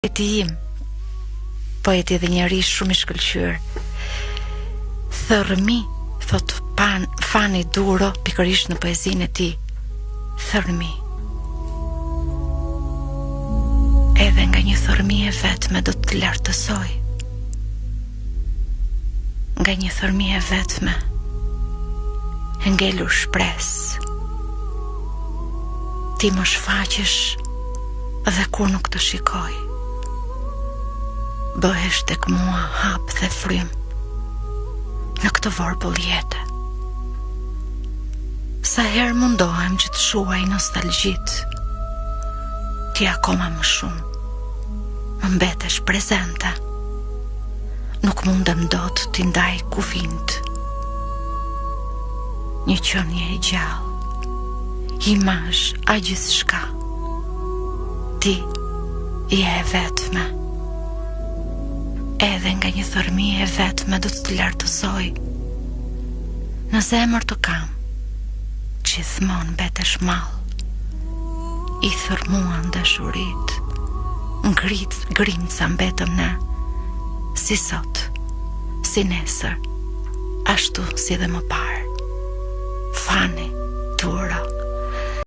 Poeti im, poeti dhe njeri shumë i shkëlqyer. Thërrmi, thotë pan, Fani Duro, pikërisht në poezinë e tij. Thërrmi. Edhe nga një thërrmi e vetme do të lartësoj. Nga një thërrmi e vetme e ngelur shpresë. Ti më shfaqesh dhe kur nuk të shikoj. Bëhesh tek mua hap dhe frymë në këtë vorbull jete. Sa herë mundohem që të shuaj nostalgjitë, ti akoma më shumë, më mbetesh prezente. Nuk mundem dot t'i ndaj kufinjtë. Një qenie e gjallë, imazh a gjithçka. Ti je e vetme. Edhe nga një thërrmi e vetme do të të lartësoj. Në zemër të kam, gjithmonë mbetesh mall. I thërrmuan dashuritë, ngrit grimca mbetëm ne, si sot, si nesër, ashtu si dhe më parë. Fani, Duro.